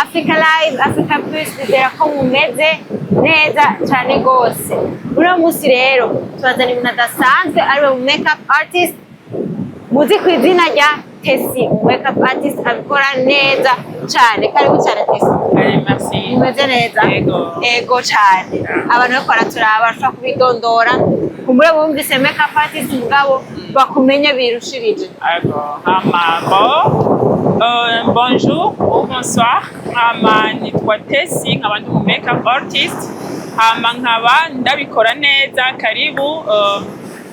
Africa Live, Africa Plus. Twizera ko mumeze neza cyane rwose. Uno munsi rero tubazana ibintu adasanzwe, ariwe mu makeup artist muzi ku izina rya Tesi, umu makeup artist abikora neza cyane. Karibu cyane, Tesi. Allez, merci. Mumeze neza? Yego. Ego cyane. Abantu bariko baraturaba bashobora kubidondora, kumbure bumvise makeup artist, mugabo bakumenye birushirije. Alors, hama, bon, bonjour ou bonsoir. Hama nitwa Tesi, nkaba ndi umu makeup artist. Hama nkaba ndabikora neza. Karibu.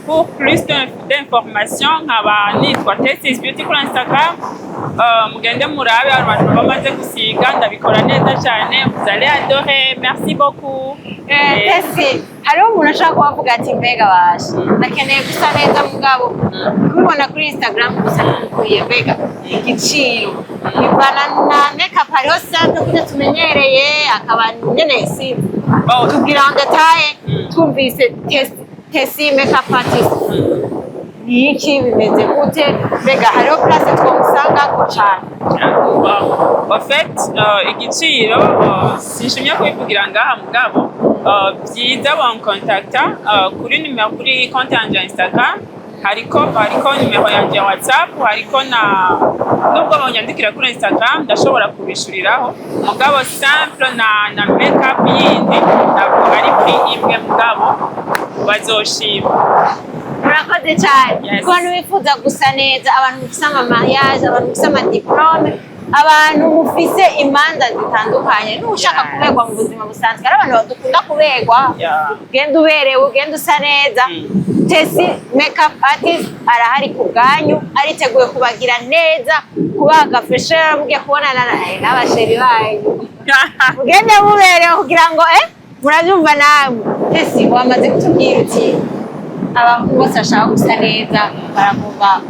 Pour plus d'informations, nkaba nitwa Tesi's Beauty kuri Instagram. Mugende murabe abantu bamaze gusiga, ndabikora neza cyane. Vous allez adorer. Merci beaucoup. Tesi, hariho umuntu ashobora kuba avuga ati: "Mbega basha, ndakeneye gusa neza, mugabo kubibona kuri Instagram gusa ntibikwiye. Mbega igiciro bivana na makeup? Hariho simple kuko tumenyereye, akaba nyene simple." Bon, Tubwira en détail. Twumvise Tesi makeup artist, ni iki? Bimeze gute? Mbega hariho place twomusangako cane? Bon, en fait, igiciro sinshimye kubivugira ngaha, mugabo byiza bankontakta kuri numero, kuri konti yanje ya Instagram. Hariko nimero yanje ya WhatsApp, hariko na nubwo banyandikira kuri Instagram ndashobora kubishuriraho. Mugabo simple na makeup yindi ntabwo ari prix imwe, mugabo bazoshima. Murakoze cyane. Yes. Ku bantu bifuza gusa neza, abantu mufise ama mariage, abantu mufise ama diplôme, abantu mufise imanza zitandukanye, n'ushaka kuberwa mu buzima busanzwe, hari abantu dukunda kuberwa. Ugenda uberewe, ugenda usa neza. Tesi makeup artist arahari ku bwanyu, ariteguye kubagira neza, kubaga fraîcheur, mugiye kubonana n'aba chéri banyu, mugende muberewe kugira ngo murabyumva namwe. Tesi, wamaze kutubwira uti abantu bose bashaka gusa neza baragomba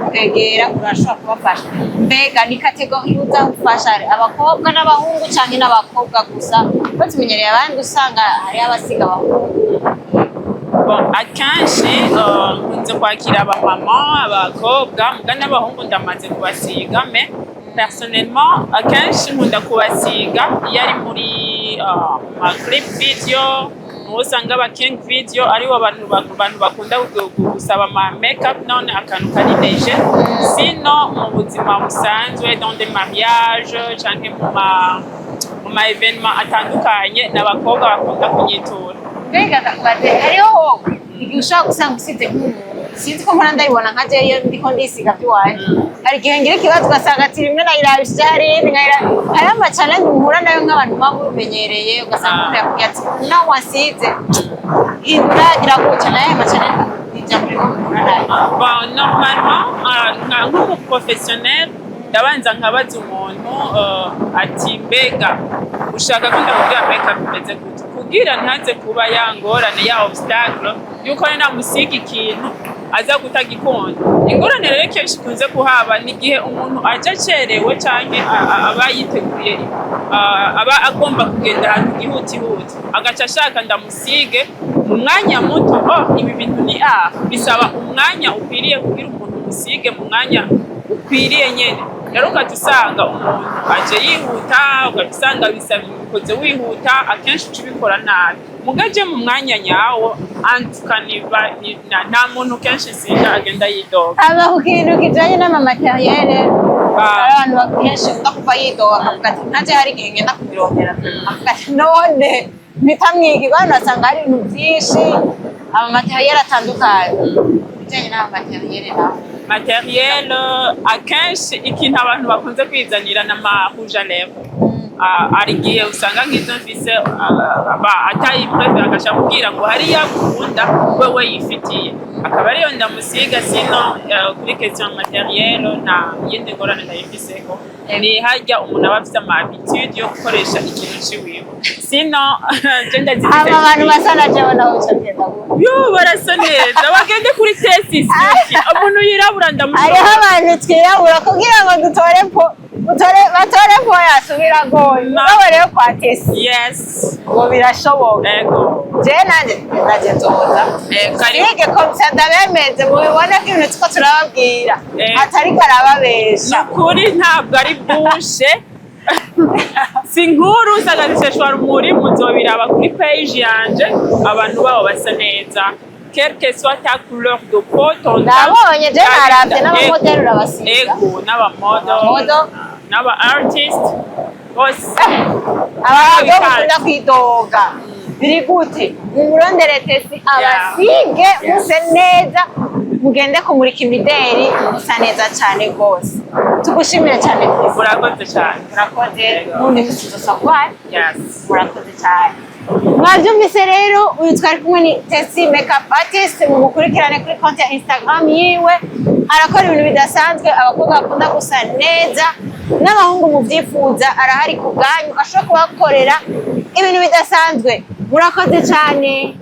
kwegera, urashobora kubafasha. Mbega ni catégorie uza gufasha, abakobwa n'abahungu canke n'abakobwa gusa? Ko tumenyereye abandi usanga hariho abasiga abahungu. Bon, akenshi nkunze kwakira abamama, abakobwa, muga n'abahungu ndamaze kubasiga. Mais personnellement, akenshi nkunda kubasiga iyo ari muri ma clip video, niho usanga aba king video aribo abantu bakunda gusaba ama makeup, none akantu kari léger. Sino mu buzima busanzwe, dans des mariages canke mu ma événement atandukanye, n'abakobwa bakunda kunyitura. Mbega ndakubaze, hariho igihe ushobora gusanga usize nk'umuntu, sinzi ko mpora ndabibona nka jewe iyo ndiko ndisiga by'iwanje, hari igihe ngira ikibazo ugasanga ati rimwe nayirabishije, hari iyindi nkayira. Hariho ama challenge muhura nayo nk'abantu muba mubimenyereye, ugasanga umuntu yakubwiye ati: "Nawe wasize, hindura, gira gutya." Nayo ayo ma challenge ni ijambo rimwe muhura nayo? Bon, normalement, nk'umuprofessionnel ndabanza nkabaza umuntu ati: "Mbega ushaka ko ndakubwira makeup imeze gute?" Kugira ntihaze kuba ya ngorane, ya obstacle yuko namusiga ikintu aza kutagikunda. Ingorane rero kenshi ikunze kuhaba ni igihe umuntu aje acerewe canke aba yiteguye, aba agomba kugenda ahantu gihutihuti, agaca ashaka ndamusige mu mwanya muto. Oh, ibi bintu ni bisaba umwanya ukwiriye kugira umuntu umusige mu mwanya ukwiriye nyene. Rero ugaca usanga umuntu aje yihuta, ugaca usanga bisaba ubikoze wihuta, akenshi uca ubikora nabi. Mugaje mu mwanya nyawo, antuka nta muntu kenshi nsiga agenda yidoga. Haba ku kintu kijanye n'ama matériel, hari abantu kenshi ukunda kuva yidoga, akavuga ati: "Ntaje." Hari igihe ngenda kubirondera, akavuga ati: "None mpita mwiga." Bano basanga hari ibintu byinshi, ama matériel atandukanye. Ibijanye n'ama matériel naho? Matériel, akenshi ikintu abantu bakunze kwizanira n'ama rouge à lèvres. Hari igihe usanga nk'izo mfise atayiprefera, agaca kubwira ngo hariyo akunda wewe yifitiye, akaba ariyo ndamusiga. Sino kuri question matériel nta yindi ngorane ndayifiseko, ni harya umuntu aba afise ama habitude yo gukoresha ikintu ciwiwe. Sino je ndazifise. Aba bantu basa na jewe naho bica bigenda gute? Yo, barasa neza, bagende kuri Tesi Beauty. Umuntu yirabura ndamushobora. Hariho abantu twirabura kugira ngo dutore po utore batore po yasubira goye, mugabo rero kwa Tesi ngo birashoboka. Ego. Jewe nanje nzoza Karibu. Sige komisa, ndabemeze mubibone ko ibintu tuko turababwira atariko arababesha. Nukuri ntabwo ari bushe. Si inkuru z'agaseseshwa rumuri, muzobiraba kuri page yanje. Abantu babo basa neza, quelle que soit ta couleur de peau, ton teint. Ndabonye je naravye Ego. n'abamodeli urabasiga. Ego, n'abamodo. Abamodo. N'aba artist bose. Abagabo mukunda kwidoga, biri gute? Mumurondere Tesi abasige muse neza, mugende kumurika imideri musa neza cyane rwose. Tugushimire cyane, Tesi. Murakoze cyane. Murakoze. N'undi musi tuzosa. Yes. Murakoze cyane. Mwabyumvise rero, uyu twari kumwe ni Tesi, makeup artist. Mumukurikirane kuri konti ya Instagram yiwe, arakora ibintu bidasanzwe. Abakobwa bakunda gusa neza n'abahungu mubyifuza, arahari ku bwanyu, ashobora kubakorera ibintu bidasanzwe. Murakoze cyane.